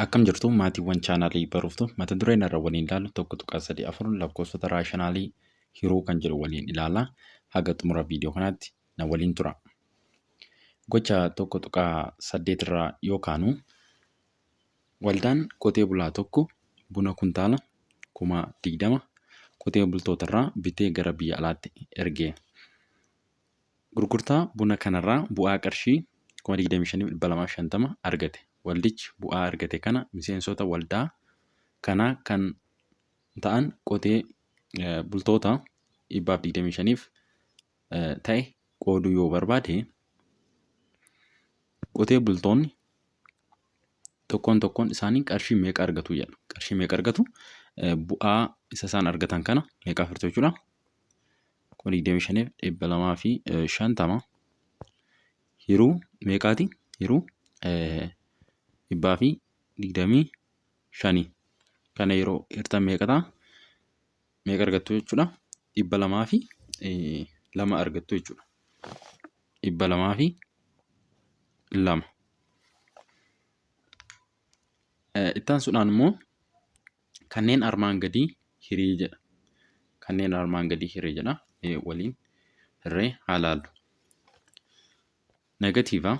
Akkam jirtu maatiiwwan chaanaalii baruuftu mata dureen irra waliin ilaallu 1.34 lakkoofsota raashinaalii hiruu kan jedhu waliin ilaalla. Haga xumura viidiyoo kanaatti na waliin tura. Gocha 1.8 irraa yoo kaanu waldaan qotee bulaa tokko buna kuntaala 20,000 qotee bultoota irraa bitee gara biyya alaatti erge. Gurgurtaa buna kanarraa bu'aa qarshii 25,250 argate. Waldichi bu'aa argate kana miseensota waldaa kanaa kan ta'an qotee bultoota 125f ta'e qooduu yoo barbaade qotee bultoonni tokkoon tokkoon isaanii qarshii meeqa argatu jedha. Qarshii meeqa argatu? Bu'aa isa isaan argatan kana meeqaaf hirtu jechuudha? 25,250 hiruu meeqaati? Hiruu 125. Kana yeroo hirtan meeqa ta'a? Meeqa argattu jechuudha? 202 argattu jechuudha. 202. Itti aansuudhaan immoo kanneen armaan gadii hirii jedha. Kanneen armaan gadii hirii jedha. Waliin hirree haa laallu. Negatiiva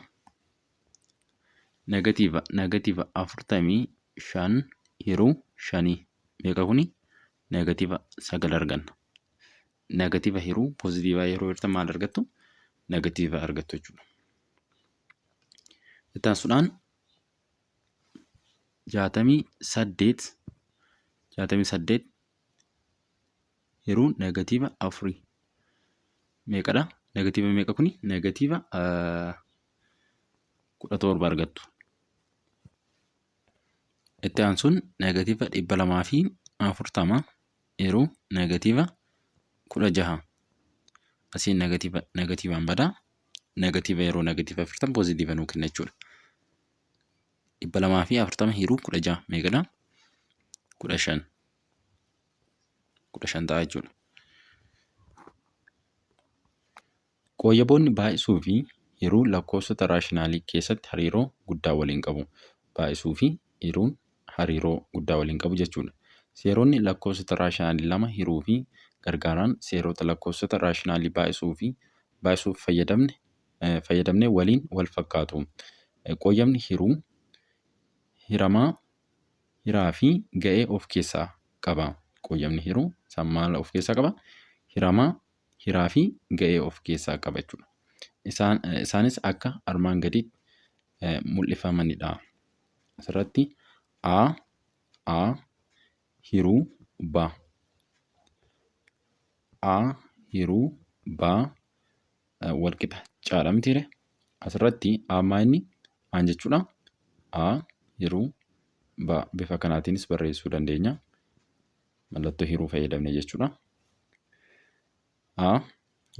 negatiiva negatiiva 45 hiruu 5 meeqa kuni? Negatiiva 9 arganna. Negatiiva hiruu poozitiivaa yeroo hirtan maal argattu? Negatiiva argattu jechuudha. Itti aansuudhaan 68 68 hiruu negatiiva afurii meeqadha? Negatiiva meeqa kuni? Negatiiva 17 argattu. Itti aansuun negatiiva 240 yeroo negatiiva 16 asiin negatiiva negatiivaan badaa negatiiva yeroo negatiiva afurtama poozitiiva nuu kenna jechuudha. 240 hiruu 16 meeqadha? 15. 15 ta'a jechuudha. Qooyyaboonni baay'isuu fi hiruu lakkoofsota raashinaalii keessatti hariiroo guddaa waliin qabu. Baay'isuu fi hiruun hariiroo guddaa waliin qabu jechuudha. Seeronni lakkoofsota raashinaalii lama hiruu fi gargaaran seerota lakkoofsota raashinaalii baay'isuu fi baay'isuuf fayyadamne fayyadamne waliin wal fakkaatu. Qooyyabni hiruu hiramaa hiraa fi ga'ee of keessaa qaba. Qooyyabni hiruu isaan maal of keessaa qaba? Hiramaa hiraa fi ga'ee of keessaa qaba jechuudha. Isaan, isaanis akka armaan gadiitti mul'ifamanidha. Asirratti A, A hiruu B. A hiruu B walqixa caadha mitiire. Asirratti A maa inni aan jechuudha. A hiruu B bifa kanaatiinis barreessuu dandeenya. Mallattoo hiruu fayyadamne jechuudha. A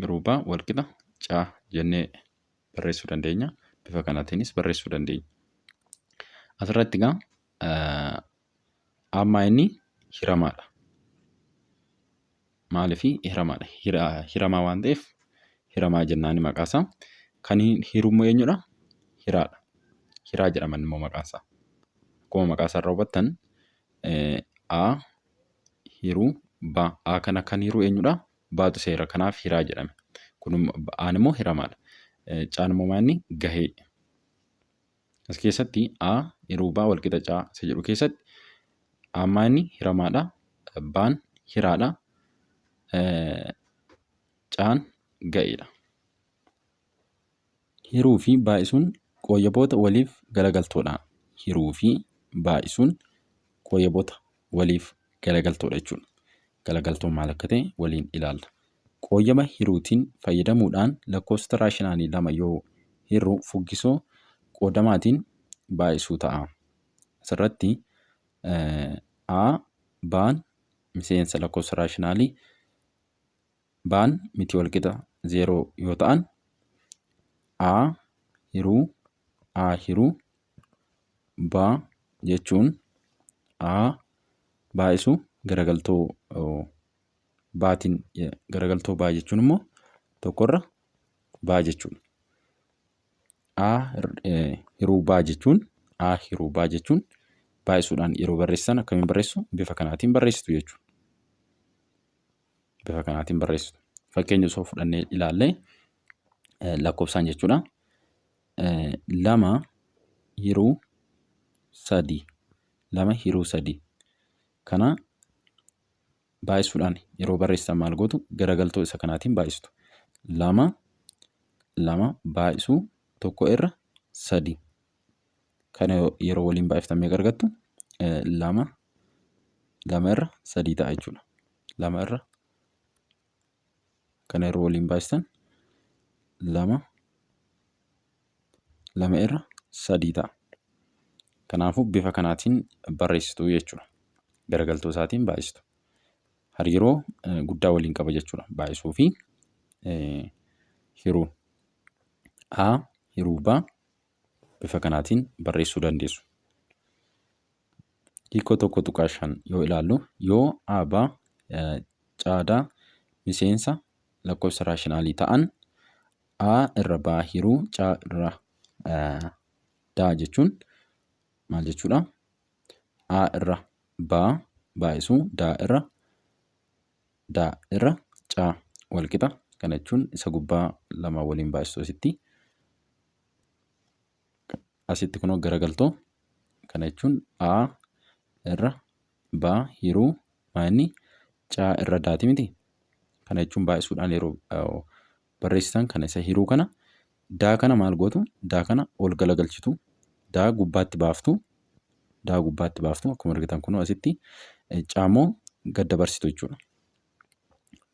hiruu B walqixa C jennee barreessuu dandeenya. Bifa kanaatiinis barreessuu dandeenya. Asirratti egaa A maa inni hiramaadha. Maaliif hiramaadha? Hiramaa waan ta'eef hiramaa jennaan maqaa isaa. Kan hiru immoo eenyudha? Hiraadha. Hiraa jedhama immoo maqaan isaa. Akkuma maqaa isaa irraa hubattan A hiruu B. A kana kan hiru eenyudha? Baatu seera. Kanaaf hiraa jedhame. Kun A'n immoo hiramaadha. C'n immoo maal inni? Gahee. As keessatti A hiruu B walqixa C isa jedhu keessatti A'n maal inni? Hiramaadha. B'n hiraadha. C'n ga'eedha. Hiruu fi baay'isuun qooyyaboota waliif galagaltoodha. Hiruu fi baay'isuun qooyyaboota waliif galagaltoodha jechuudha. Galagaltoon maal akka ta'e waliin ilaalla. Qooyyaba hiruutiin fayyadamuudhaan lakkoofsota raashinaalii lama yoo hirru fuggisoo qoodamaatiin baay'isuu ta'a. Asirratti A, B'n miseensa lakkoofsa raashinaalii B'n miti walqixa 0 yoo ta'an A hiruu A hiruu B jechuun A baay'isu garagaltoo baatiin garagaltoo baa jechuun immoo tokkorra baa jechuudha. A hiruu baa jechuun A hiruu baa jechuun Baay'isuudhaan yeroo barreessitan akkamiin barreessu? Bifa kanaatiin barreessitu jechuudha. Bifa kanaatiin barreessitu. Fakkeenya osoo fudhannee ilaallee lakkoofsaan jechuudha. Lama hiruu sadii. Lama hiruu sadii. Kana baay'isuudhaan yeroo barreessitan maal gootu? Garagaltoo isa kanaatiin baay'istu. Lama lama baay'isuu tokko irra sadii. Kana yeroo waliin baay'iftan meeqa argattu? Lama lama irra sadii ta'a jechuudha. Lama irra kana yeroo waliin baay'istan lama lama irra sadii ta'a. Kanaafuu bifa kanaatiin barreessitu jechuudha. Garagaltoo isaatiin baay'istu. Hariiroo guddaa waliin qaba jechuudha. Baay'isuu fi hiruun. A hiruu B bifa kanaatiin barreessuu dandeessu. Hiikoo 1.5 yoo ilaallu, yoo A B C D miseensa lakkoofsa raashinaalii ta'an, A irra B hiruu C irra D jechuun maal jechuudha? A irra B baay'isuu D irra D irra C wal qixa. Kana jechuun isa gubbaa lama waliin baay'istu asitti. Asitti kunoo garagaltoo kana jechuun A irra B hiruu maal C irra Daati miti. Kana jechuun baay'isuudhaan yeroo barreessitan kana isa hiruu kana D kana maal gootu? D kana ol galagalchitu. D gubbaatti baaftu. D gubbaatti baaftu akkuma argitan kunoo asitti C immoo gad dabarsitu jechuudha.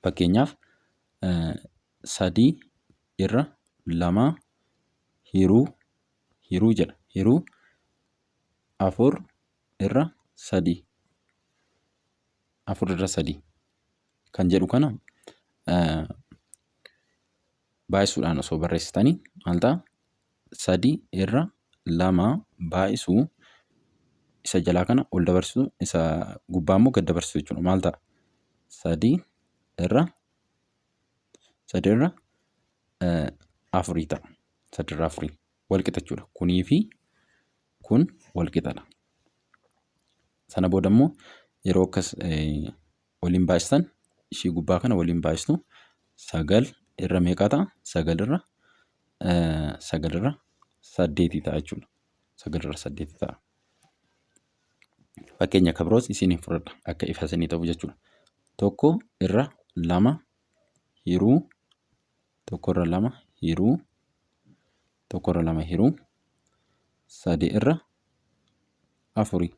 Fakkeenyaaf, sadii irra lama hiruu hiruu jedha. Hiruu afur irra sadii. Afur irra sadii kan jedhu kana baay'isuudhaan osoo barreessitanii maal ta'a? Sadii irra lama baay'isuu isa jalaa kana ol dabarsitu, isa gubbaa immoo gad dabarsitu jechuudha. Maal ta'a? Sadii irra sadii irra afurii ta'a. Sadii irra afurii wal qixa jechuudha. Kunii fi kun wal qixadha. Sana booda immoo yeroo akkas waliin baay'istan, ishii gubbaa kana waliin baay'istu, sagal irra meeqa ta'a? Sagal irra saddeetii ta'a jechuudha. Sagal irra saddeetii ta'a. Fakkeenya akka biroos isiniin fudhadha akka ifa isinii ta'u jechuudha. Tokko irra lama hiruu tokko irra lama hiruu tokko irra lama hiruu sadi irra afurii.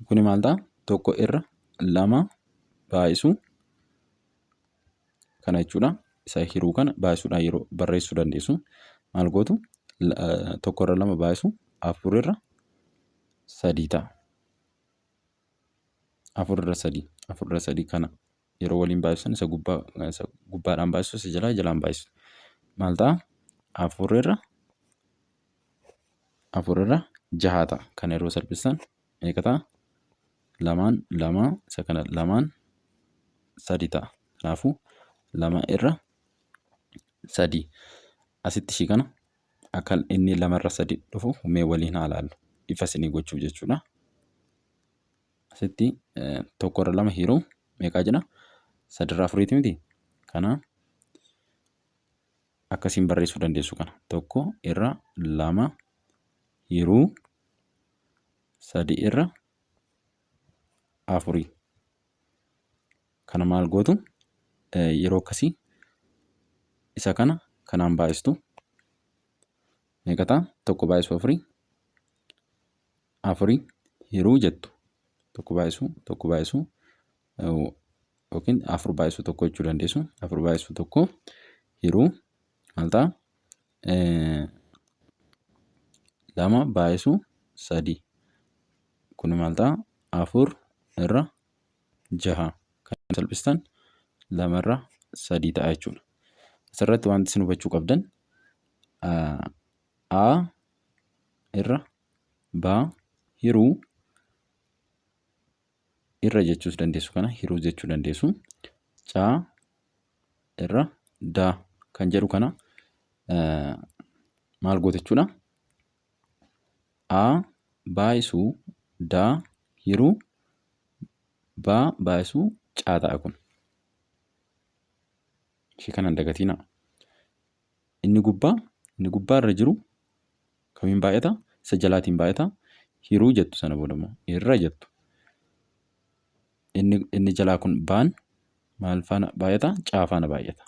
Kuni maal ta'a? Tokko irra lama baay'isuu kana jechuudha. Isa hiruu kana baay'isuudhaan yeroo barreessuu dandeessu. Maal gootu? Tokko irra lama baay'isuu afur irra sadii ta'a. Afur irra sadii. Afur irra sadii kana yeroo waliin baay'isan isa gubbaa isa gubbaadhaan baay'isu, isa jalaa jalaan baay'isu. Maal ta'a? Afur irra jaha ta'a. Kana yeroo salphisan meeqa ta'a? Lamaan lama isa kana lamaan sadi ta'a. Kanaafuu lama irra sadii. Asitti ishii kana akka inni lama irra sadi dhufu mee waliin haa ilaallu. Ifa isinii gochuuf jechuudha. Asitti tokko irra lama hiruu meeqaa jedha? Sadi irra afuriiti miti? Kana akkasiin barreessuu dandeessu kana. Tokko irra lama hiruu sadi irra afurii. Kana maal gootu? Yeroo akkasii isa kana kanaan baay'istu. Meeqa ta'a? Tokko baay'isuu afurii afurii hiruu jettu. Tokko baay'isuu tokko baay'isuu yookiin afur baay'isuu tokko jechuu dandeessu. Afur baay'isuu tokko hiruu maal ta'a? Lama baay'isuu sadii. Kun maal ta'a? Afur irra jaha. Kan salphistan lama irra sadii ta'a jechuudha. Asirratti wanti isin hubachuu qabdan A irra B hiruu irra jechuus dandeessu, kana hiruu jechuu dandeessu. C irra D kan jedhu kana maal goote jechuudha? A baay'isuu D hiruu B baay'isuu C ta'a kun. Ishee kana hin dagatinaa. Inni gubbaa irra jiru kamiin baay'ata? Isa jalaatiin baay'ata. Hiruu jettu, sana booda immoo irra jettu. Inni jalaa kun baan maal faana baay'ata? Caa faana baay'ata.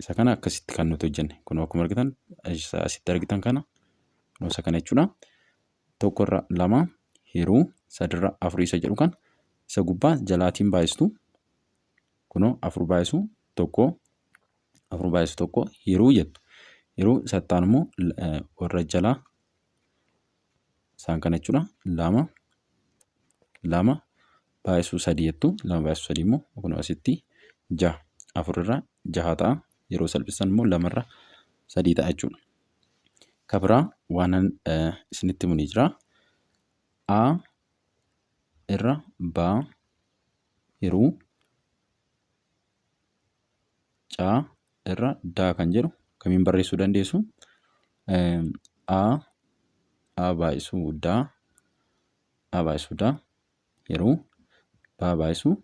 Isa kana akkasitti kan nuti hojjenne. Kun akkuma argitan, asitti argitan kana, isa kana jechuudha. Tokkorra lama hiruu sadirra afurii isa jedhu kan isa gubbaa jalaatiin baay'istu. Kunoo afur baay'isu tokko, afur baay'isu tokko hiruu jettu. Hiruu isattaan immoo warra jalaa isaan kana jechuudha. Lama, lama baay'isuu sadii jettu. Lama baay'isuu sadii immoo kunoo asitti jaha. Afurirra jaha ta'a. Yeroo salphisan immoo lamarra sadii ta'a jechuudha. Kan biraa waan isinitti himu ni jira. A irra B hiruu C irra D kan jedhu kamiin barreessuu dandeessu? A baay'isuu D, A baay'isuu D hiruu B baay'isuu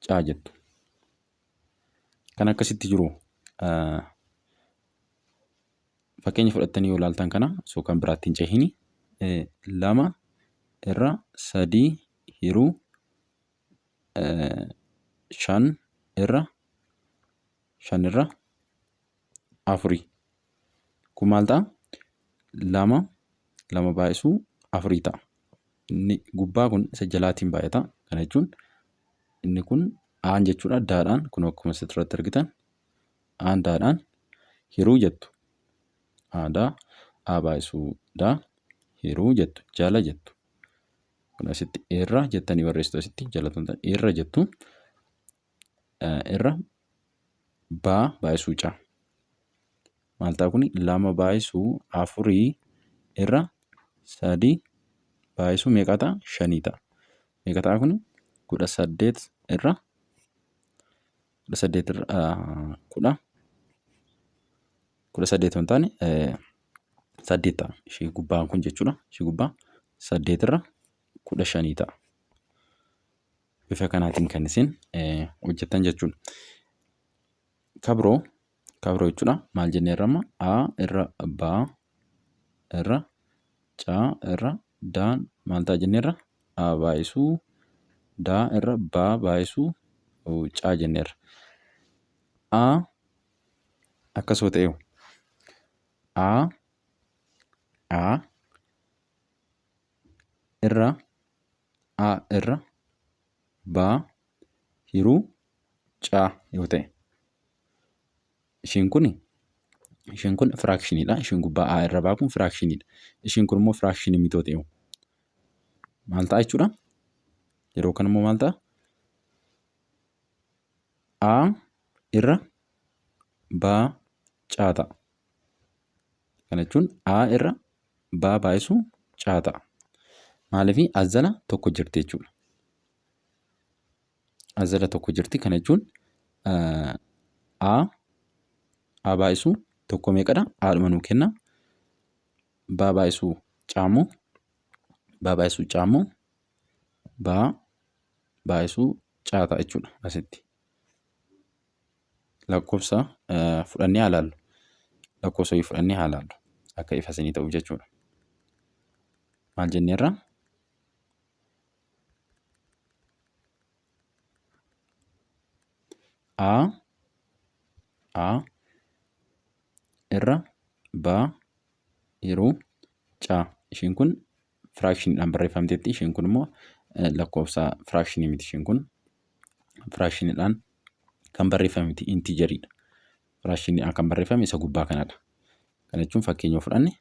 C jettu. Kan akkasitti jiru fakkeenya fudhattanii yoo ilaaltan, kana osoo kan biraatti hin cehini, lama irra sadii hiruu shan irra shan irra afurii. Kun maal ta'a? Lama, lama baay'isuu afurii ta'a. Inni gubbaa kun isa jalaatiin baay'ata. Kana jechuun inni kun aan jechuudha. Daadhaan kun akkuma asirratti argitan aan daadhaan hiruu jettu. Aadaa A baay'isuu daa hiruu jettu, jala jettu. Kun asitti irra jettanii barreessitu, asitti jala irra jettu, irra baa baay'isuu caa. Maal ta'a kuni? Lama baay'isuu afurii irra sadii baay'isuu meeqa ta'a? Shanii ta'a. Meeqa ta'a kuni? 18 irra 18 irra 18 hin taane, saddeet ta'a. Ishee gubbaan kun jechuudha. Ishee gubbaa saddeet irra 15 ta'a. Bifa kanaatiin kan isin hojjettan jechuudha. Kabiroo jechuudha. Maal jenneerra amma? A irra B irra C irra Daan maal ta'a jenneerra? A baay'isuu D irra B baay'isuu C jenneerra. A akkas yoo ta'e, A irra A irra B hiruu C yoo ta'e, isheen kun fractioniidha. Isheen gubbaa A irra B kun fractioniidha. Isheen kun immoo fractionii miti yoo ta'e maal ta'a jechuudha? Yeroo kana immoo maal ta'a? A irra B C ta'a. Kana jechuun A irra B baay'isuu C ta'a. Maaliif? As jala tokko jirti jechuudha. As jala tokko jirti. Kana jechuun A baay'isuu tokko meeqadha? A'dhuma nuu kenna. B baay'isuu C immoo, B baay'isuu C immoo B baay'isuu C ta'a jechuudha asitti. Lakkoofsa fudhannee haa ilaallu. Lakkoofsa wayii fudhannee haa ilaallu. Akka ifa isinii ta'uuf jechuudha. Maal jenneerra? A irra B hiruu C. Isheen kun fractioniidhaan barreeffamteetti. Isheen kun immoo lakkoofsa fractionii miti isheen kun. Fractioniidhaan kan barreeffame miti, integeriidha. Fractioniidhaan kan barreeffame isa gubbaa kanadha. Kana jechuun fakkeenya yoo fudhanne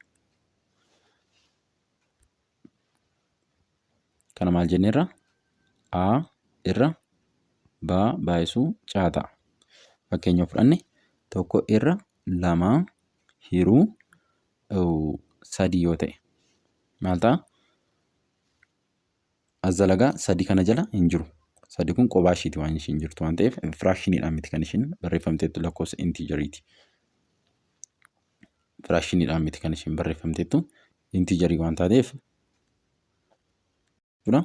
kana maal jenneerra? A irra B baay'isuu C ta'a. Fakkeenya yoo fudhanne, tokko irra lama hiruu sadii yoo ta'e maal ta'a? As dalagaa sadii kana jala hin jiru. Sadi kun qophaa ishiiti waan ishiin jirtu waan ta'eef, fractioniidhaan miti kan ishiin barreeffamteettu, lakkoofsa integeriiti. Fractioniidhaan miti kan ishiin barreeffamteettu, Intiijarii waan taateef jechuudha.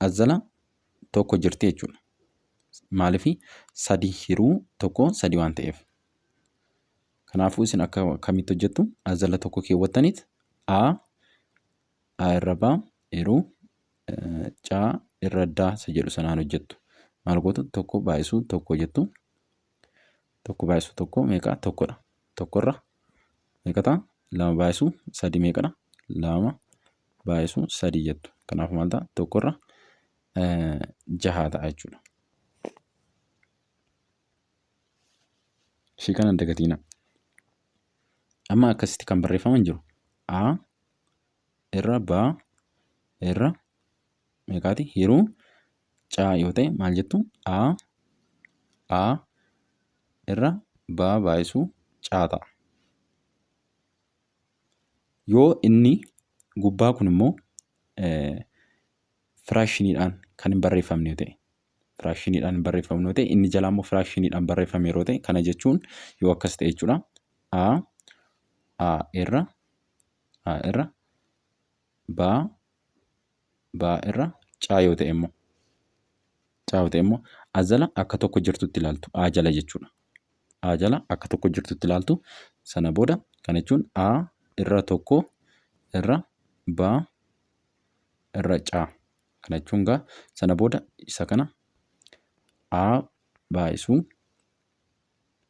As jala tokko jirti jechuudha. Maaliif sadii hiruu tokko sadii waan ta'eef. Kanaafuu isin akka kamitti hojjettu? As jala tokko keewwattaniit A A irra B hiruu C irra D isa jedhu sanaan hojjettu. Maal gootu? Tokko baay'isuu tokko jettu. Tokko baay'isuu tokko meeqa? Tokkodha. Tokkorra meeqa ta'a? Lama baay'isuu sadii meeqadha? Lama baay'isuu sadii jettu. Kanaaf maal ta'a? Tokkorra jaha ta'a jechuudha. Ishii kana hin dagatiina. Amma akkasitti kan barreeffaman jiru. A irra B irra meeqaati? Hiruu C yoo ta'e maal jettu? A A irra B baay'isuu C ta'a. Yoo inni gubbaa kun immoo firaakshiniidhaan kan hin barreeffamne yoo ta'e, firaakshiniidhaan hin barreeffamne yoo ta'e, inni jalaa immoo firaakshiniidhaan barreeffame yeroo ta'e, kana jechuun yoo akkas ta'e jechuudha. A A irra A irra B B irra C yoo ta'e immoo C yoo ta'e immoo as jala akka tokko jirtutti ilaaltu A jala jechuudha. A jala akka tokko jirtutti ilaaltu. Sana booda kana jechuun A irra tokko irra B irra C. Kana jechuun gaa sana booda isa kana A baay'isuu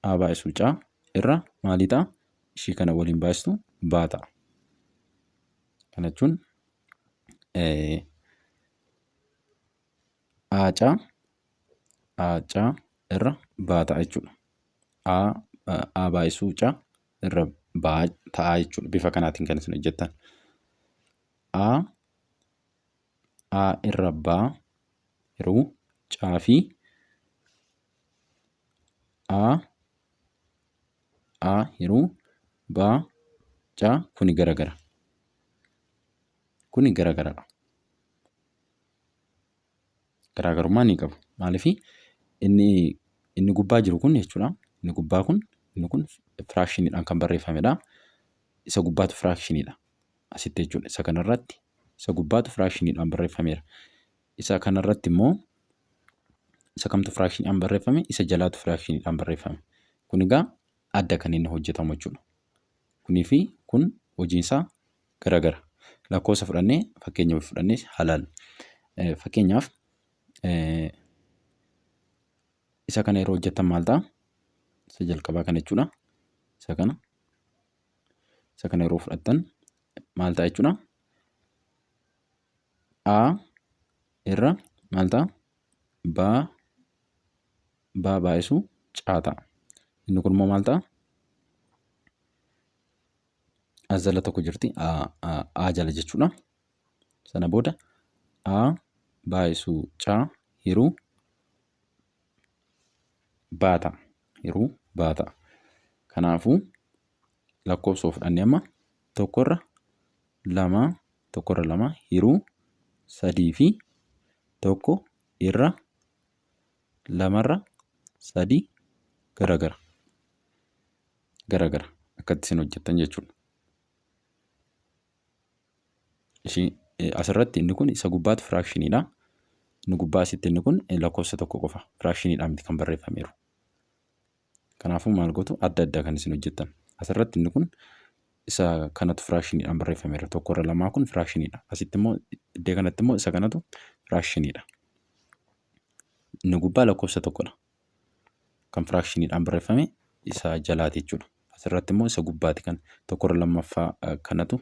A baay'isuu C irra maalii ta'a? Ishii kana waliin baay'istu B ta'a. Kana jechuun A C A C irra B ta'a jechuudha. A A baay'isuu C irra B ta'a jechuudha. Bifa kanaatiin kan isin hojjettan. A A irra B hiruu C fi A A hiruu B C kuni garagara. Kuni garagaradha. Garaagarummaa ni qabu. Maaliif inni inni gubbaa jiru kun jechuudha. Inni gubbaa kun inni kun firaakshiniidhaan kan barreeffamedha. Isa gubbaatu firaakshiniidha. Asitti jechuudha. Isa kanarratti isa gubbaatu firaakshiniidhaan barreeffameera. Isa kanarratti immoo isa kamtu firaakshiniidhaan barreeffame? Isa jalaatu firaakshiniidhaan barreeffame. Kun egaa adda kan inni hojjetamu jechuudha. Kunii fi kun hojiinsaa garagara. Lakkoofsa fudhannee fakkeenya fudhannee haa ilaallu. Fakkeenyaaf isa kana yeroo hojjettan maal ta'a? Isa jalqabaa kana jechuudha. Isa kana isa kana yeroo fudhattan maal ta'a jechuudha? A irra maal ta'a? B B baay'isuu C ta'a. Inni kun immoo maal ta'a? As jala tokko jirti. A jala jechuudha. Sana booda A baay'isuu C hiruu B ta'a. Hiruu B ta'a. Kanaafuu lakkoofsa yoo fudhanne amma tokkorra lama tokkorra lama hiruu sadii fi tokko irra lamarra sadii garagara. Garagara akkatti isin hojjettan jechuudha. Ishii asirratti inni kun isa gubbaatu firaakshiniidha. Inni gubbaa asitti inni kun lakkoofsa tokko qofa firaakshiniidhaan miti kan barreeffameeru. Kanaafuu maal gootu? Adda addaa kan isin hojjettan. Asirratti inni kun isa kanatu firaakshiniidhaan barreeffameera. Tokkorra lamaa kun firaakshiniidha. Asitti immoo iddoo kanatti immoo isa kanatu firaakshiniidha. Inni gubbaa lakkoofsa tokkodha. Kan firaakshiniidhaan barreeffame isa jalaati jechuudha. Asirratti immoo isa gubbaati kan tokkorra lammaffaa kanatu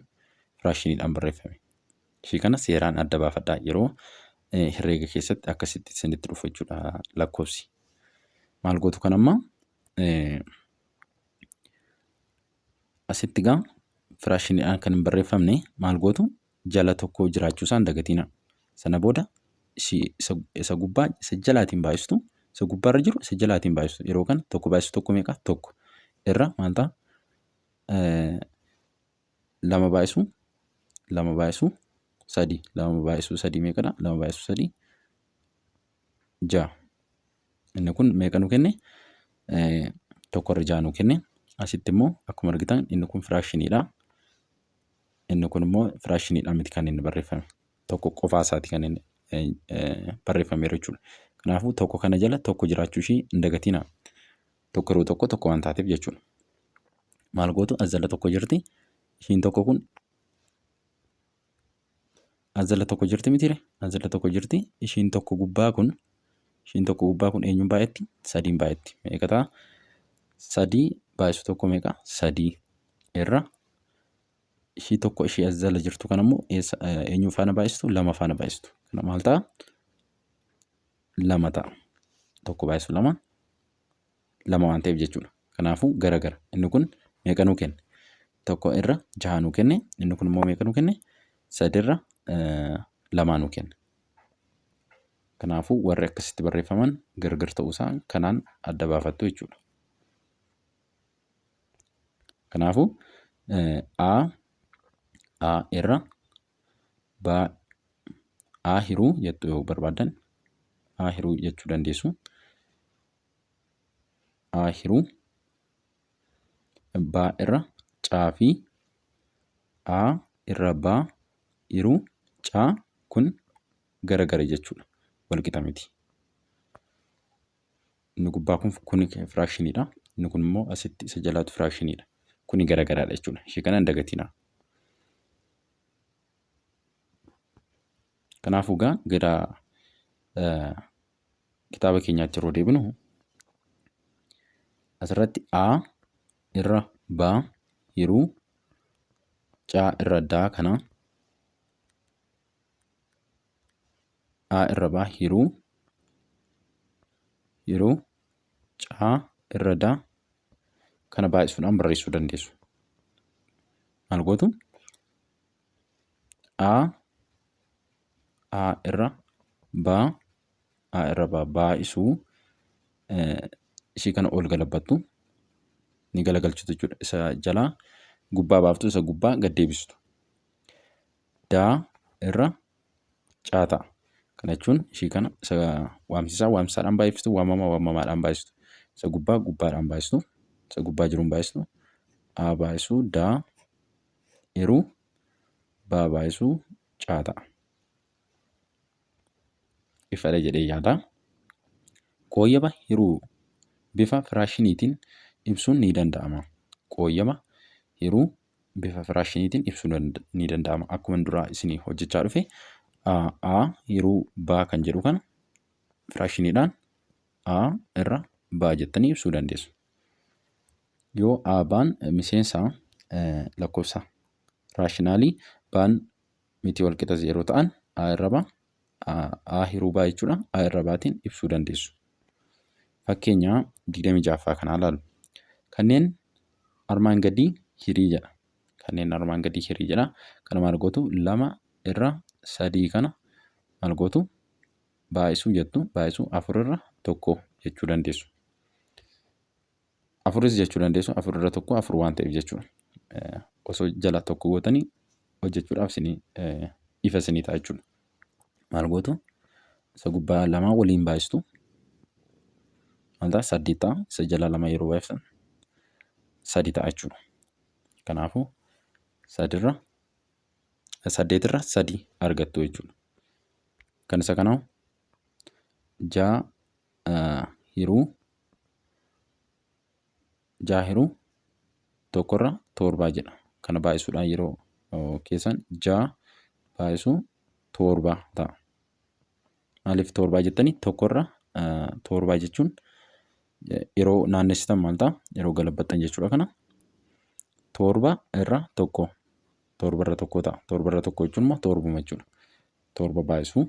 firaakshiniidhaan barreeffame. Ishii kana seeraan adda baafadhaa yeroo herreega keessatti akkasitti isinitti dhufu jechuudha lakkoofsi. Maal gootu kan amma asitti gaa firaakshiniidhaan kan hin barreeffamne maal gootu? Jala tokko jiraachuu isaa hin dagatinaa. Sana booda isa gubbaa isa jalaatiin baay'istu, isa gubbaarra jiru isa jalaatiin baay'istu. Yeroo kana tokko baay'isu tokko meeqa? Tokko. Irra maal ta'a? Lama baay'isu lama baay'isu sadii. Lama baay'isu sadii meeqadha? Lama baay'isu sadii ja'a. Inni kun meeqa nu kenne? Tokkorra ja'a nu kenne. Asitti immoo akkuma argitan inni kun firaakshiniidha. Inni kun immoo firaakshiniidha miti kan inni barreeffame. Tokko qofaa isaati kan inni barreeffameeru jechuudha. Kanaafuu tokko kana jala tokko jiraachuu ishii hin dagatinaa. Tokko yeroo tokko tokko waan taateef jechuudha. Maal gootu as jala tokko jirti. Ishiin tokko kun as jala tokko jirti mitiire? As jala tokko jirti. Ishiin tokko gubbaa kun ishiin tokko gubbaa kun eenyuun baay'atti? Sadiin baay'atti. Meeqa ta'a? Sadii baay'isu tokko meeqa? Sadii irra ishii tokko ishii as jala jirtu kana immoo eenyuun faana baay'istu? Lama faana baay'istu. Kana maal ta'a? Lama ta'a. Tokko baay'isu lama lama waan ta'eef jechuudha. Kanaafuu garagara. Inni kun meeqa nuu kenne? Tokko irra jaha nuu kenne. Inni kun immoo meeqa nuu kenne? Sadi irra lamaa nuu kenne. Kanaafuu warri akkasitti barreeffaman gargar ta'uusaa kanaan adda baafattu jechuudha. Kanaafuu A A irra B A hiruu jettu yoo barbaaddan A hiruu jechuu dandeessu. A hiruu B irra C fi A irra B hiruu C kun garagara jechuudha. Walqixa miti. Inni gubbaa kun kun firaakshiniidha. Inni kun immoo asitti isa jalaatu firaakshiniidha. Kuni garagaraadha jechuudha. Ishee kana hin dagatinaa. Kanaafuu egaa gara kitaaba keenyaatti yeroo deebinu asirratti A irra B hiruu C irra D kana A irra B hiruu hiruu C irra D kana baay'isuudhaan barreessuu dandeessu. Maal gootu? A A irra B A irra B baay'isuu ishii kana ol galabbattu ni galagalchitu jechuudha. Isa jalaa gubbaa baaftu isa gubbaa gad deebistu. D irra C ta'a. Kana jechuun ishii kana isa waamsisaa waamsisaadhaan baay'iftu waamamaa waamamaadhaan baay'istu. Isa gubbaa gubbaadhaan baay'istu. Isa gubbaa jiruun baay'istu. A baay'isuu D hiruu B baay'isuu C ta'a. Ifadha jedhee yaada. Qooyyaba hiruu bifa firaashiniitiin ibsuun ni danda'ama. Qooyyaba hiruu bifa firaashiniitiin ibsuun ni danda'ama. Akkuma duraa isinii hojjechaa dhufe A hiruu B kan jedhu kana firaashiniidhaan A irra B jettanii ibsuu dandeessu. Yoo A baan miseensa lakkoofsa raashinaalii baan miti walqixa zeeroo ta'an A irra B A hiruu B jechuudha. A irra Baatiin ibsuu dandeessu. Fakkeenya 26ffaa kanaa ilaalu. Kanneen armaan gadii hirii jedha. Kanneen armaan gadii hirii jedha. Kana maal gootu lama irra sadii kana maal gootu baay'isuu jettu baay'isuu afur irra tokko jechuu dandeessu. Afuris jechuu dandeessu afur irra tokko afur waan ta'eef jechuudha. Osoo jala tokko gootanii hojjechuudhaaf isinii ifa isinii ta'a jechuudha. Maal gootu isa gubbaa lamaa waliin baay'istu maal ta'a saddeet ta'a isa jala lama yeroo baay'iftan sadi ta'a jechuudha. Kanaafuu sadirra saddeetirra sadi argattu jechuudha. Kan isa kanaa ja'a hiruu ja'a hiruu tokkorra torbaa jedha. Kana baay'isuudhaan yeroo keessan ja'a baay'isuu torba ta'a. Maaliif torbaa jettanii tokkorra torbaa jechuun yeroo naannessitan maal ta'a? Yeroo galabbattan jechuudha kana. Torba irra tokko torba irra tokko ta'a. Torba irra tokko jechuun immoo torbuma jechuudha. Torba baay'isuu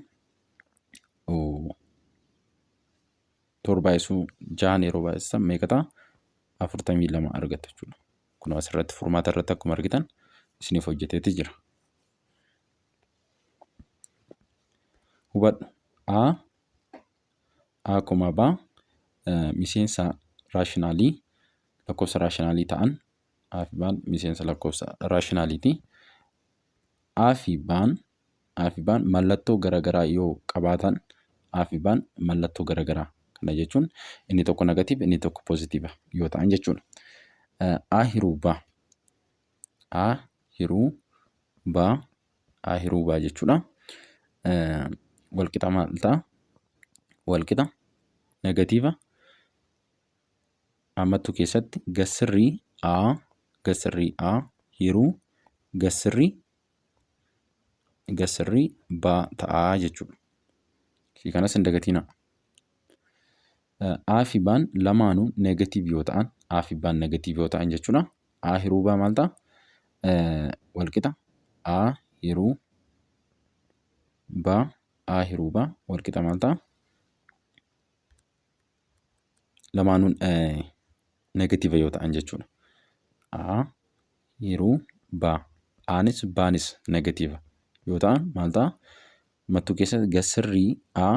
torba baay'isuu ja'an yeroo baay'isan meeqa ta'a? 42 argattu jechuudha. Kun asirratti furmaata irratti akkuma argitan isiniif hojjeteeti jira. Hubadhu A A koma B miseensa raashinaalii lakkoofsa raashinaalii ta'an A fi B'n miseensa lakkoofsa raashinaaliiti. A fi B'n A fi B'n mallattoo garaagaraa yoo qabaatan A fi B'n mallattoo garaagaraa kana jechuun inni tokko negatiiva inni tokko poozitiiva yoo ta'an jechuudha. A hiruu B. A hiruu B. A hiruu B jechuudha. Walqixa maal ta'a? Walqixa negatiiva hammattuu keessatti gassirrii A gassirrii A hiruu gassirrii gassirrii B ta'a jechuudha. Ishii kanas hin dagatinaa. A fi B'n lamaanuu negative yoo ta'an, A fi B'n negative yoo ta'an jechuudha. A hiruu B maal ta'a? Walqixa A hiruu B, A hiruu B walqixa maal ta'a? Lamaanuun negative yoo ta'an jechuudha. A hiruu B. Anis B'nis negative yoo ta'an maal ta'a? Mattuu keessatti gassirrii A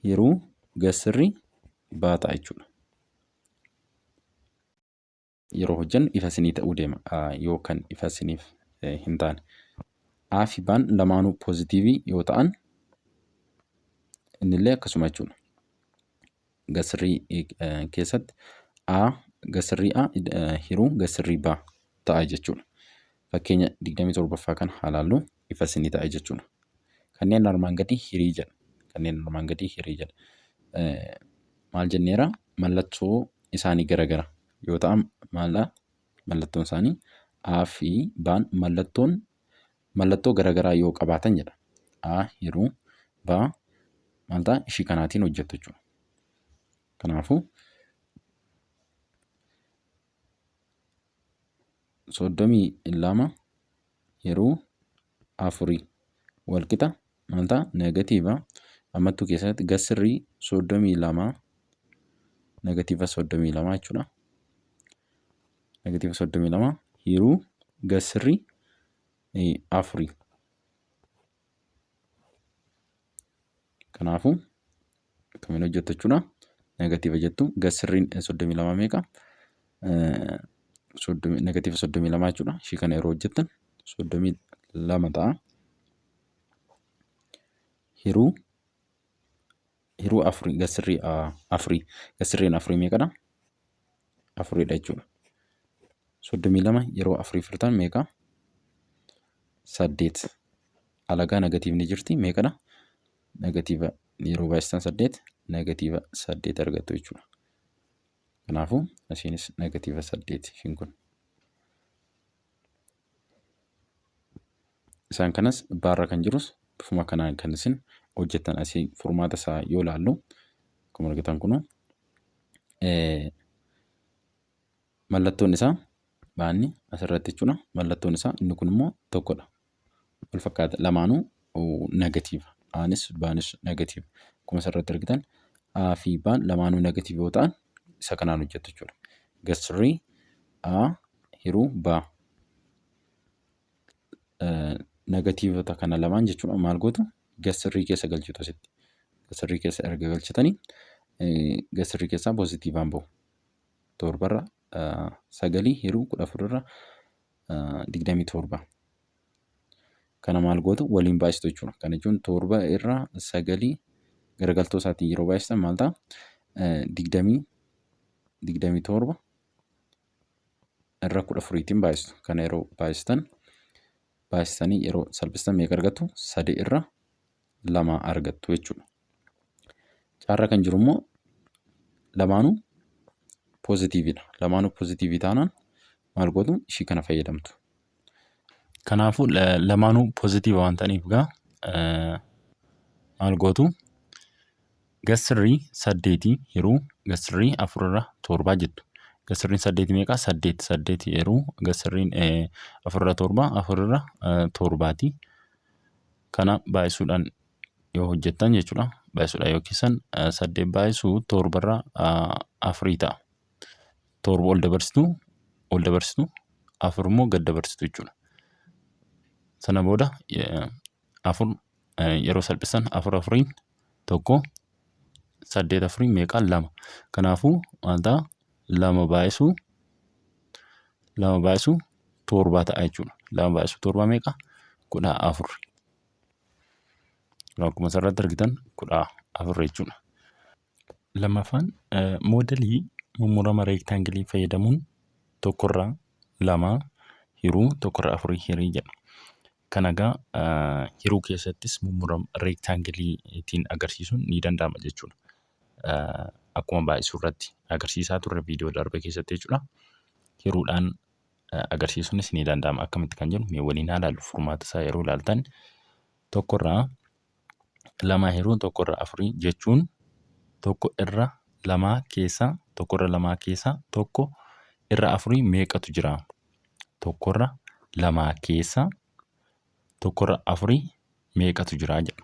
hiruu gassirrii B ta'a jechuudha. Yeroo hojjennu ifa isinii ta'uu deema yoo kan ifa isiniif hin taane. A fi B'n lamaanuu poozitiivii yoo ta'an innillee akkasuma jechuudha. Gassirrii keessatti A gassirrii A hiruu gassirrii B ta'a jechuudha. Fakkeenya 27ffaa kana haa ilaallu, ifa isinii ta'a jechuudha. Kanneen armaan gadii hirii jedha. Kanneen armaan gadii hirii jedha. Maal jenneera? Mallattoo isaanii garagara yoo ta'an maaldha? Mallattoon isaanii A fi B'n mallattoon mallattoo garagaraa yoo qabaatan jedha. A hiruu B maal ta'a? Ishii kanaatiin hojjettu jechuudha. Kanaafuu 32 yeroo afurii walqixa maal ta'a? Negatiiva ammattuu keessatti gassirrii 32, negatiiva 32 jechuudha. Negatiiva 32 hiruu gassirrii afurii. Kanaafuu akkamiin hojjettu jechuudha. Negatiiva jettu, gassirriin 32 meeqa? Negatiiva 32 jechuudha. Ishii kana yeroo hojjettan 32 ta'a. Hiruu afurii, gassirrii afurii, gassirriin afurii meeqadha? Afuridha jechuudha. 32 yeroo afurii firtan meeqa? 8. Alagaa negatiivni jirti, meeqadha? Negatiiva yeroo baay'istan 8, negatiiva 8 argattu jechuudha. Kanaafuu asiinis negatiiva 8 ishiin kun. Isaan kanas baarra kan jirus bifuma kanaan kan isin hojjettan. Asii furmaata isaa yoo ilaallu, akkuma argitan kunoo mallattoon isaa baanni asirratti jechuudha. Mallattoon isaa inni kun immoo tokkodha. Wal fakkaata, lamaanuu negatiiva. Aanis baanis negatiiva. Akkuma asirratti argitan A fi B'n lamaanuu negatiiva yoo ta'an isa kanaan hojjettu jechuudha. Gasirrii A hiruu B negatiivota kana lamaan jechuudha, maal gootu? Gasirrii keessa galchitu asitti. Gasirrii keessa erga galchitanii gasirrii keessaa poozitiivaan bahu. Torbarra sagalii hiruu 14rra 27. Kana maal gootu? Waliin baay'istu jechuudha. Kana jechuun torba irra sagalii garagaltoo isaatiin yeroo baay'istan maal ta'a? 27 irra 14tiin baay'istu. Kana yeroo baay'istan, baay'istanii yeroo salphistan meeqa argattu? Sadi irra lama argattu jechuudha. Caarra kan jiru immoo lamaanuu poozitiiviidha. Lamaanuu poozitiivii taanaan maal gootu? Ishii kana fayyadamtu. Kanaafuu lamaanuu poozitiiva waan ta'aniif egaa maal gootu? Gassirrii saddeetii yeroo gassirrii afurarra torbaa jettu. Gassirriin saddeetii meeqa? Saddeet. Saddeet yeroo gassirriin afurarra torba, afurarra torbaati. Kana baay'isuudhaan yoo hojjettan jechuudha. Baay'isuudhaan yoo keessan saddeet baay'isuu torbarra afurii ta'a. Torba ol dabarsitu, afur immoo gad dabarsitu jechuudha. Sana booda afur yeroo salphisan afur afuriin tokko, saddeet afuriin meeqa? Lama. Kanaafuu maal ta'a? Lama baay'isuu torbaa ta'a jechuudha. Lama baay'isuu torbaa meeqa? 14. Akkuma asirratti argitan 14 jechuudha. Lammaffaan moodelii Mummurama reektaangilii fayyadamuun tokkorraa lamaa hiruu tokkorra afurii hirii jedha. Kana egaa hiruu keessattis mummurama reektaangiliitiin agarsiisuun ni danda'ama jechuudha. Akkuma baay'isuu irratti agarsiisaa turre viidiyoo darbe keessatti jechuudha. Hiruudhaan agarsiisuunis ni danda'ama. Akkamitti kan jedhu mee waliin haa ilaallu. Furmaata isaa yeroo ilaaltan, tokkorraa lamaa hiruu tokkorra afurii jechuun tokko irra lamaa keessaa tokkorra lamaa keessaa tokko irra afurii meeqatu jira? Tokkorra lamaa keessaa tokkorra afurii meeqatu jira jedha.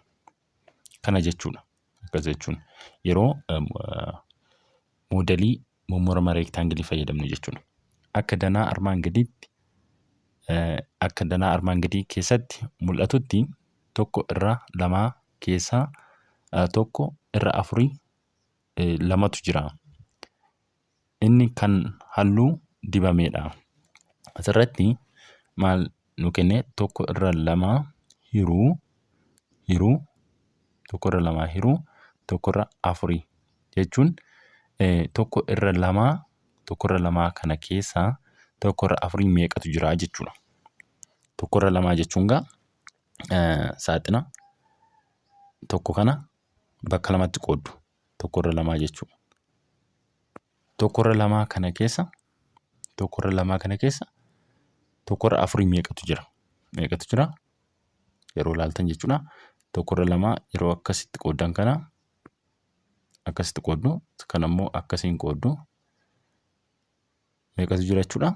Kana jechuudha. Akkas jechuun yeroo moodelii mummurama reektaangilii fayyadamnu jechuudha. Akka danaa armaan gadii keessatti mul'atutti tokko irra lamaa keessaa tokko irra afurii lamatu jira. Inni kan halluu dibameedha. Asirratti maal nu kenne? Tokko irra lamaa hiruu tokko irra lamaa hiruu tokko irra afurii jechuun tokko irra lamaa kana keessaa tokko irra afurii meeqatu jira jechuudha. Tokko irra lamaa jechuun gaa saaxina tokko kana bakka lamatti qooddu, tokko irra lamaa jechuudha. Tokko irra lamaa kana keessa tokko irra lamaa kana keessa tokko irra afurii meeqatu jira? Meeqatu jira? Yeroo ilaaltan jechuudha. Tokko irra lamaa yeroo akkasitti qooddan, kana akkasitti qooddu, kana immoo akkasiin qooddu, meeqatu jira jechuudha.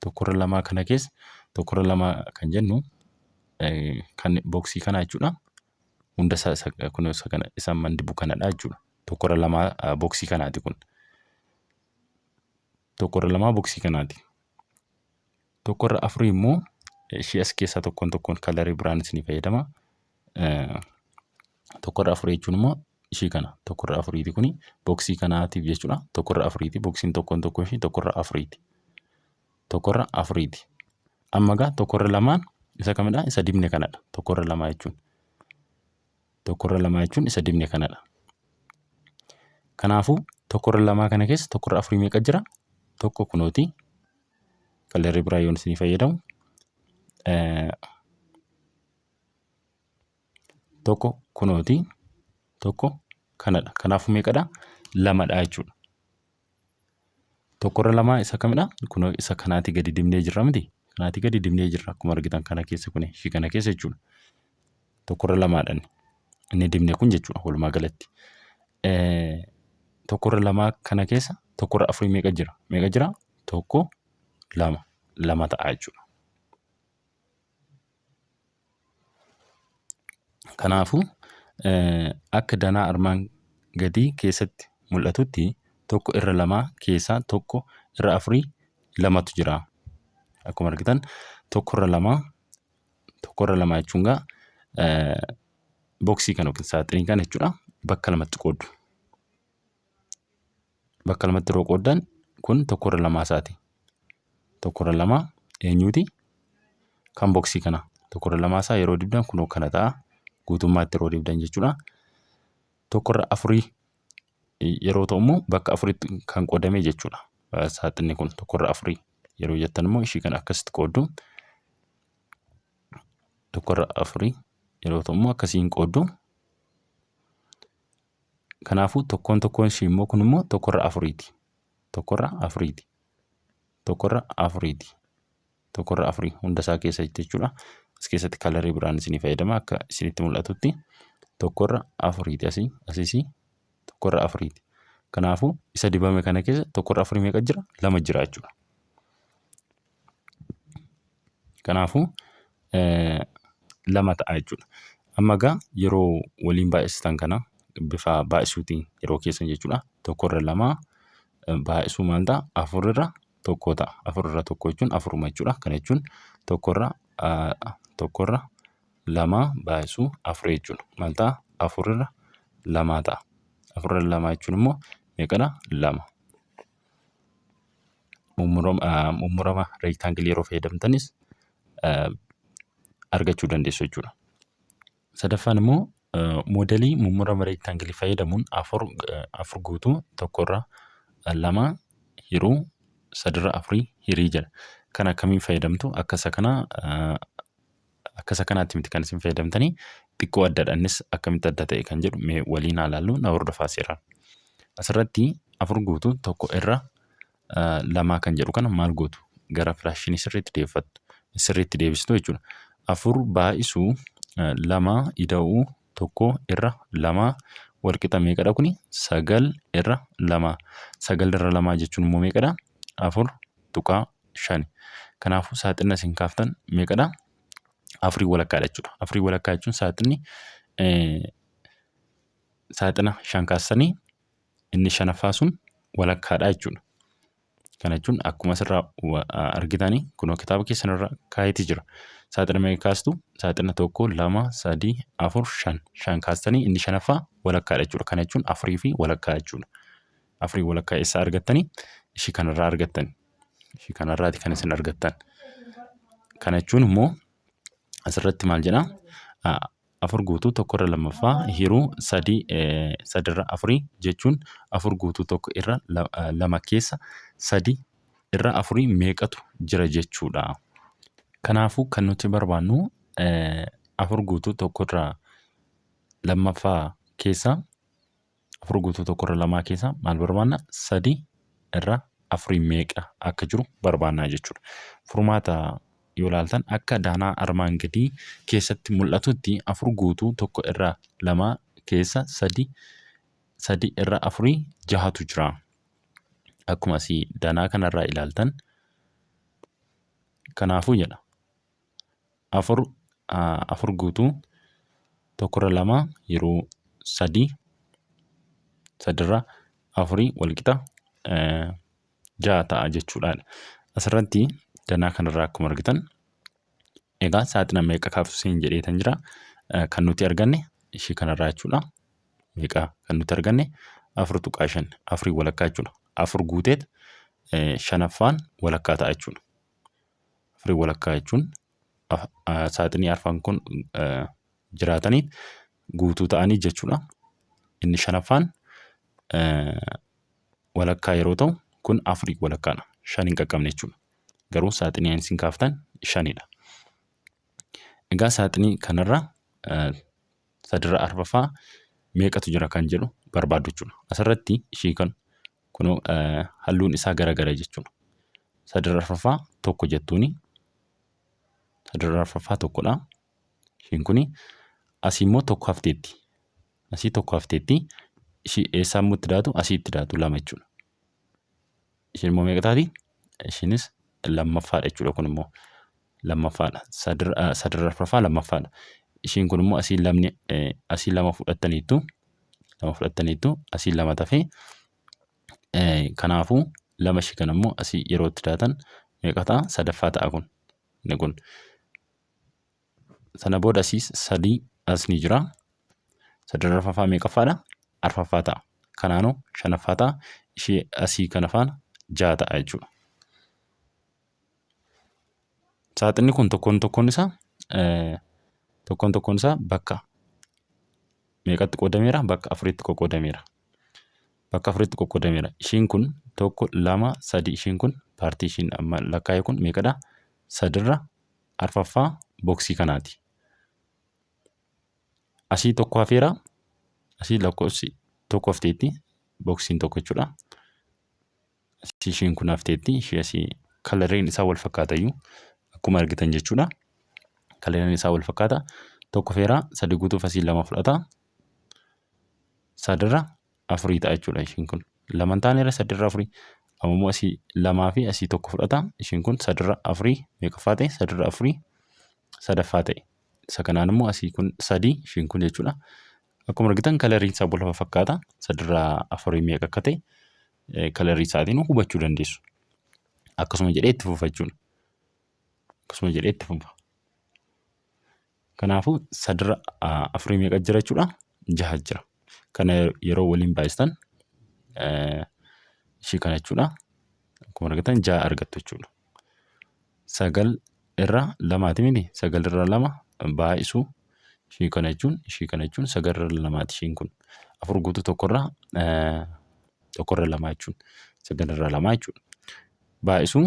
Tokko irra lamaa kana keessa tokko irra lamaa kan jennu kan boksii kanaa jechuudha. Hunda isaa kun isa kana isa mandibu kanadha jechuudha. Tokko irra lamaa boksii kanaati kun. Tokko irra lamaa boksii kanaati. Tokko irra afurii immoo ishee as keessaa tokkoon tokkoon kalarii biraan isinii fayyadama. Tokko irra afurii jechuun immoo ishii kana, tokko irra afuriiti kuni boksii kanaatiif jechuudha. Tokko irra afuriiti, boksiin tokkoon tokkoon ishii tokko irra afuriiti. Tokko irra afuriiti. Amma egaa tokko irra lamaan isa kamidha? Isa dibne kanadha. Tokko irra lamaa jechuun. Tokko irra lamaa jechuun isa dibne kanadha. Kanaafuu tokko irra lamaa kana keessa tokko irra afurii meeqa jira? Tokko kunooti. Kalarii biraa yoon isinii fayyadamu, tokko kunooti. Tokko kanadha. Kanaafuu meeqadha? Lamadha jechuudha. Tokko irra lamaa isa kamidha? Kunoo isa kanaatii gadi dibnee jirra miti? Kanaatii gadi dibnee jirra, akkuma argitan kana keessa, kun ishii kana keessa jechuudha. Tokko irra lamaadha inni. Inni dibne kun jechuudha walumaa galatti. Tokko irra lamaa kana keessa tokko irra afurii meeqa jira? Meeqa jira? Tokko, lama. Lama ta'a jechuudha. Kanaafuu akka danaa armaan gadii keessatti mul'atutti tokko irra lamaa keessaa tokko irra afurii lamatu jira. Akkuma argitan tokko irra lamaa jechuun gaa boksii kana yookiin saaxinii kana jechuudha, bakka lamatti qooddu. Bakka lamatti yeroo qooddan kun tokko irra lamaa isaati. Tokko irra lamaa eenyuuti? Kan boksii kana. Tokko irra lamaa isaa yeroo dibdan kunoo kana ta'a. Guutummaatti yeroo dibdan jechuudha. Tokko irra afurii yeroo ta'u immoo bakka afuritti kan qoodame jechuudha. Saaxinni kun tokko irra afurii yeroo jettan immoo ishii kana akkasitti qooddu. Tokko irra afurii yeroo ta'u immoo akkasiin qooddu. Kanaafuu tokkoon tokkoon ishii immoo kun immoo tokko irra afuriiti. Tokko irra afuriiti. Tokko irra afuriiti. Tokko irra afurii hunda isaa keessa jechuudha. As keessatti kalarii biraan isinii fayyadama akka isinitti mul'atutti, tokko irra afuriiti, asii asiisii tokko irra afuriiti. Kanaafuu isa dibame kana keessa tokko irra afurii meeqa jira? Lama jira jechuudha. Kanaafuu lama ta'a jechuudha. Amma egaa yeroo waliin baay'istan kana bifa baay'isuutiin yeroo keessan jechuudha. Tokko irra lamaa baay'isuu maal ta'a? Afur irra tokko ta'a. Afur irra tokko jechuun afuruma jechuudha. Kana jechuun tokko irra lamaa baay'isuu afur jechuudha. Maal ta'a? Afur irra lamaa ta'a. Afur irra lamaa jechuun immoo meeqadha? Lama. Mummurama reektaangilii yeroo fayyadamtanis argachuu dandeessu jechuudha. Sadaffaan immoo moodelii mummurama reektaangilii fayyadamuun afur guutuu tokko irra lama Hiruu sadirra afurii hirii jedha. Kan akkamiin fayyadamtu? Akka isa kanaa, akka isa kanaatti miti kan isin fayyadamtanii, xiqqoo addadha. Innis akkamitti adda ta'e kan jedhu mee waliin haa ilaallu, na hordofaa seeraan. Asirratti afur guutuu tokko irra lamaa kan jedhu kana maal gootu? Gara firaakshinii sirriitti deeffattu, sirriitti deebistu jechuudha. Afur baay'isuu lama ida'uu tokko irra lama walqixa meeqadha kuni? Sagal irra lama. Sagal irra lamaa jechuun immoo meeqadha? 4.5. Kanaafuu saaxinni isin kaaftan meeqadha? Afurii walakkaadha jechuudha. Afurii walakkaa jechuun saaxinni saaxina shan kaastanii inni shanaffaa sun walakkaadha jechuudha. Kana jechuun akkuma asirraa argitanii kunoo kitaaba keessan irra kaayeeti jira. Saaxina meeqa kaastu? Saaxina tokko, lama, sadii, afur, shan. Shan kaastanii inni shanaffaa walakkaadha jechuudha. Kana jechuun afurii fi walakkaa jechuudha. Afurii walakkaa eessaa argattanii? Ishii kanarraa argattani. Ishii kanarraati kan isin argattan. Kana jechuun immoo asirratti maal jedhaa? Afur guutuu tokko irra lammaffaa hiruu sadii sadirra afurii jechuun afur guutuu tokko irra lama keessa sadi irra afurii meeqatu jira jechuudha. Kanaafuu kan nuti barbaannu afur guutuu tokko irra lammaffaa keessa, afur guutuu tokko irra lamaa keessa maal barbaanna? Sadi irra afurii meeqa akka jiru barbaannaa jechuudha. Furmaata yoo ilaaltan, akka daanaa armaan gadii keessatti mul'atutti afur guutuu tokko irra lamaa keessa sadi irra afurii jahatu jira. Akkuma asii danaa kanarraa ilaaltan, kanaafuu jedha, afur guutuu tokko irra lama yeroo sadii sadirra afurii walqixa ja'a ta'a jechuudha. Asirratti danaa kanarraa akkuma argitan, egaa saaxina meeqa kaaftu siin jedheetan jira. Kan nuti arganne ishii kanarraa jechuudha. Meeqa kan nuti arganne? 4.5, afurii walakkaa jechuudha. Afur guuteet shanaffaan walakkaa ta'a jechuudha. Afurii walakkaa jechuun saaxinii arfan kun jiraatanii guutuu ta'anii jechuudha. Inni shanaffaan walakkaa yeroo ta'u, kun afurii walakkaadha. Shan hin qaqqabne jechuudha. Garuu saaxinii isin kaaftan shanidha. Egaa saaxinii kanarra sadirra arfaffaa meeqatu jira kan jedhu barbaaddu jechuudha. Asirratti ishii kan kunoo halluun isaa garagara jechuudha. Sadirra arfaffaa tokko jettuuni. Sadirra arfaffaa tokkodha. Ishiin kuni asii immoo tokko hafteetti. Asii tokko hafteetti. Ishii eessaa immoo itti daatu? Asii itti daatu, lama jechuudha. Ishiin immoo meeqa taati? Ishiinis lammaffaadha jechuudha, kun immoo lammaffaadha. Sadirra arfaffaa lammaffaadha. Ishiin kun immoo asii lamni, asii lama fudhattaniittu, lama fudhattaniittu, asii lama tafee, kanaafuu lama ishii kana immoo asii yeroo itti daatan meeqa ta'a? Sadaffaa ta'a kun. Inni kun. Sana booda asiis sadii as ni jira. Sadirra arfaffaa meeqaffaadha? Arfaffaa ta'a. Kanaanuu shanaffaa ta'a. Ishee asii kana faana ja'a ta'a jechuudha. Saaxinni kun tokkoon tokkoon isaa bakka meeqatti qoodameera? Bakka afuritti qoqqoodameera. Bakka afuritti qoqqoodameera. Ishiin kun tokko, lama, sadi. Ishiin kun paartii ishiin amma lakkaa'e kun meeqadha? Sadirra arfaffaa boksii kanaati. Asii tokko hafeera. Asii lakkoofsi tokko hafteetti, boksiin tokko jechuudha. Asii ishiin kun hafteetti. Ishee asii kalariin isaa wal fakkaatayyuu akkuma argitan jechuudha. Kalariin isaa wal fakkaata. Tokko hafeera, sadi guutuuf asii lama fudhata. Sadirra afurii ta'a jechuudha ishiin kun. Lama hin taaneera sadirra afurii. Amma immoo asii lamaa fi asii tokko fudhata. Ishiin kun sadirra afurii meeqaffaa ta'e? Sadirra afurii sadaffaa ta'e. Isa kanaan immoo asii kun sadii ishiin kun jechuudha. Akkuma argitan kalariin isaa wal fakkaata. Sadirra afurii meeqa akka ta'e kalarii isaatiin hubachuu dandeessu. Akkasuma jedhee itti fufa jechuudha. Akkasuma jedhee itti fufa. Kanaafuu sadirra afurii meeqa jira jechuudha? Jaha jira. Kana yeroo waliin baay'istan ishii kana jechuudha. Akkuma argitan jaha argattu jechuudha. Sagal irra lamaati miti? Sagal irra lama baay'isuu ishii kana jechuun sagal irra lamaati ishiin kun. Afur guutuu tokko irra Tokkorra lamaa jechuun sagalirra lamaa jechuudha. Baay'isuu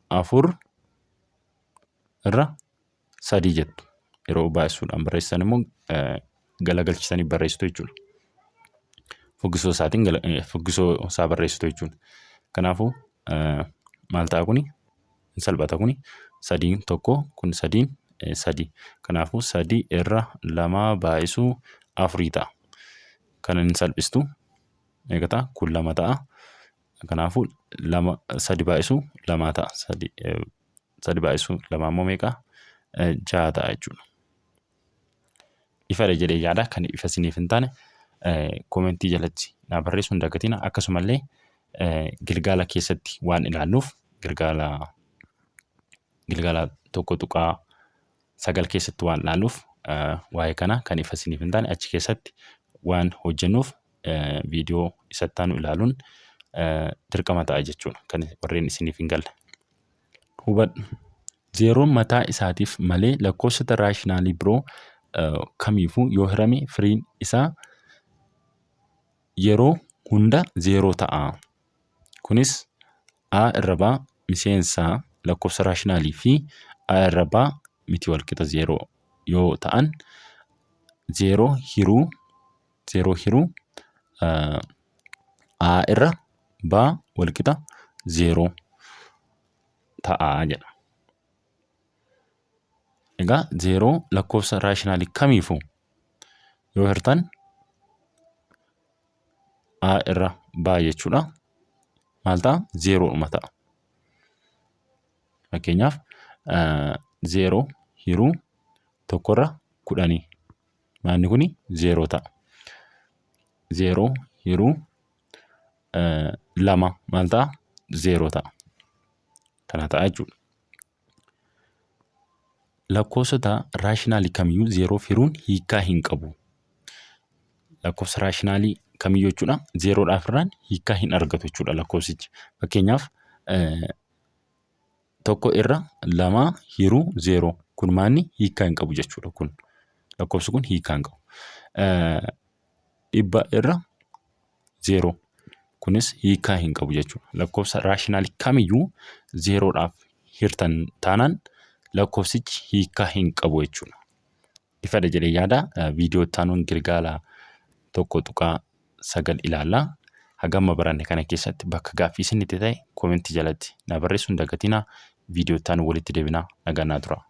afur irra sadii jettu. Yeroo baay'isuudhaan barreessitan immoo galagalchisanii barreessitu jechuudha. Fuggisoo isaatiin fuggisoo isaa barreessitu jechuudha. Kanaafuu maal ta'a kuni? Hin salphata kuni. Sadiin tokko kun sadiin sadii. Kanaafuu sadii irra lama baay'isuu afurii ta'a. Kana hin salphistu. Meeqa ta'a? Kun lama ta'a. Kanaafuu lama sadi baay'isuu lamaa ta'a. Sadi baay'isuu lamaa immoo meeqa? Ja'a ta'a jechuudha. Ifadha jedhee yaada. Kan ifa isiniif hin taane koomentii jalatti naa barreessuu hin dagatinaa. Akkasumallee gilgaala keessatti waan ilaalluuf gilgaala gilgaala 1.9 keessatti waan ilaalluuf waa'ee kana kan ifa isiniif hin taane achi keessatti waan hojjennuuf viidiyoo isatti aanu ilaaluun dirqama ta'a jechuudha. Kan warreen isiniif hin galle. Hubadhu. Zeeroon mataa isaatiif malee lakkoofsota raashinaalii biroo kamiifuu yoo hirame firiin isaa yeroo hunda zeeroo ta'a. Kunis A irra B miseensa lakkoofsa raashinaalii fi A irra B miti walqixa zeeroo yoo ta'an zeeroo hiruu zeeroo hiruu A irra B walqixa zeeroo ta'a jedha. Egaa zeeroo lakkoofsa raashinaalii kamiifuu yoo hirtan A irra B jechuudha. Maal ta'a? Zeeroodhuma ta'a. Fakkeenyaaf zeeroo hiruu tokkorra kudhanii. Maanni kuni zeeroo ta'a. Zeeroo hiruu lama maal ta'a? Zeeroo ta'a. Kana ta'a jechuudha. Lakkoofsota raashinaalii kamiyyuu zeeroof hiruun hiikkaa hin qabu. Lakkoofsa raashinaalii kamiyyuu jechuudha zeeroodhaaf hirraan hiikkaa hin argatu jechuudha lakkoofsichi. Fakkeenyaaf tokko irra lama hiruu zeeroo kun maanni hiikkaa hin qabu jechuudha kun lakkoofsi kun hiikkaa hin qabu. Dhibba irra zeeroo kunis hiikkaa hin qabu jechuudha. Lakkoofsa raashinaalii kamiyyuu zeeroodhaaf hirtan taanaan lakkoofsichi hiikkaa hin qabu jechuudha. Ifadha jedhee yaada. Viidiyoo itti aanuun gilgaala 1.9 ilaalla. Hagamma baranne kana keessatti bakka gaaffii isinitti ta'e koomentii jalatti na barreessuu hin dagatinaa. Viidiyoo itti aanu walitti deebinaa. Nagaan naa tura.